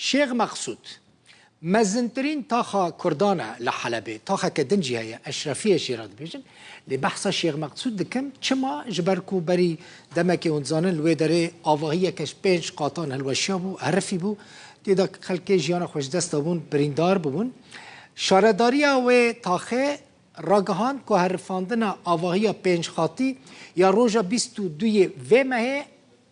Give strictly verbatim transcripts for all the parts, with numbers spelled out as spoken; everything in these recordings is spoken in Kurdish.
Şêx Meqsûd, mezintirîn taxa Kurdan e li Helebê. Taxeke din jî heye, Eşrefiyê jî re dibêjin. Lê behsa Şêx Meqsûd dikim, çima? Ji ber ku berî demekê hûn dizanin, li wê derê avahiyeke ji pênc qatan hilweşiya bû, herifî bû. Tê de xelkê jiyana xwe ji dest dabûn, birîndar bibûn. Şaredariya wê taxê ragihand ku herifandina avahiya pênc qatî ya roja bîst û duyê vê mehê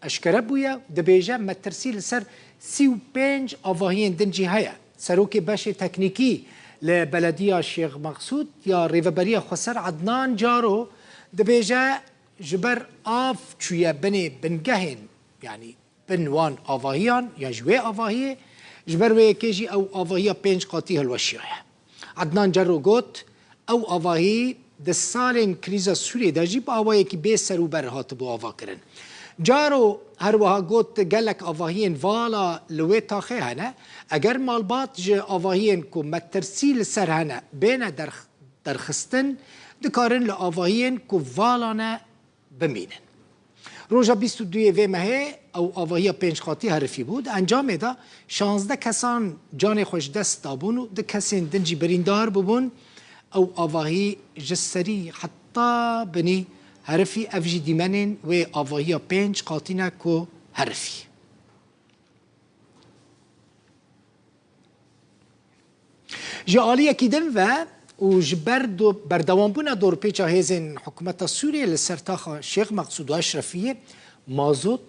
eşkere bûye, dibêje, metirsî li ser sî û pênc avahiyên din jî heye. Serokê beşê teknîkî li Belediya Şêx Meqsûd ya Rêveberiya Xweser Ednan Caro dibêje, ji ber av çûye binê bingehên, yanî bin wan avahiyan ya ji wê avahiyê, ji ber wê yekê jî ew avahiya pênc qatî hilweşiyaye. Ednan Cero got, ew avahî di salên krîza Sûriyê de jî bi awayekî bê serûber hatibû avakirin. Caro her wiha got, gelek avahiyên vala li wê taxê hene. Eger malbat ji avahiyên ku metirsî li ser hene bêne derx-, derxistin, dikarin li avahiyên ku vala ne bimînin. Roja bîst û duyê vê mehê ew avahiya pênc qatî herifî bû. Di encamê de şazdeh kesan canê xwe ji dest dabûn û du kesên din jî birîndar bûbûn. Ew avahî ji serî heta binî herifî, ev jî dîmenên wê avahiya pênc qatî ne ku herifî. Ji aliyekî din ve û ji ber do-, berdewambûna dorpêça hêzên hikûmeta Sûriyê li ser taxa Şêx Meqsûd û Eşrefiyê, mazot,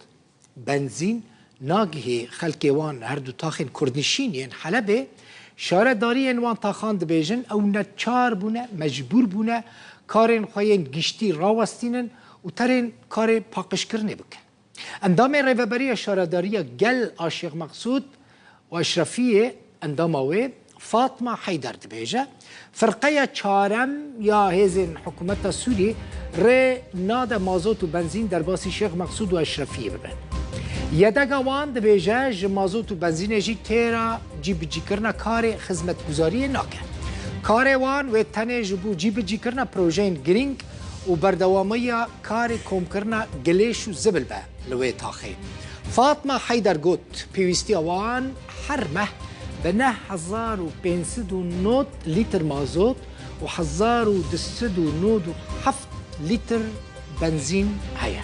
benzîn, nagihê xelkê wan her du taxên kurdnişîn yên Helebê, şaredariyên wan taxan dibêjin, ew neçar bûne, mecbûr bûne karên xwe yên giştî rawestînin û terên karê paqijkirinê bikin. Endamê Rêveberiya Şaredariya Gel a Şêx Meqsûd û Eşrefiyê, endama wê Fatma Heyder dibêje, firqeya çarem ya hêzên hikûmeta Sûrî rê nade mazot û benzîn derbasî Şêx Meqsûd û Eşrefiyê bibin. Yedega wan dibêje ji mazot û benzînê jî têra cîbicîkirina karê xizmetguzariyê nake. Karê wan wê tenê ji bo cîbicîkirina projeyên girîng û berdewamiya karê komkirina gilêş û zibil be li wê taxê. Fatma Heyder got, pêwîstiya wan her meh bi neh hezar û pênc sed û nod lîtir mazot û hezar û du sed û nod û heft lîtir benzîn heye.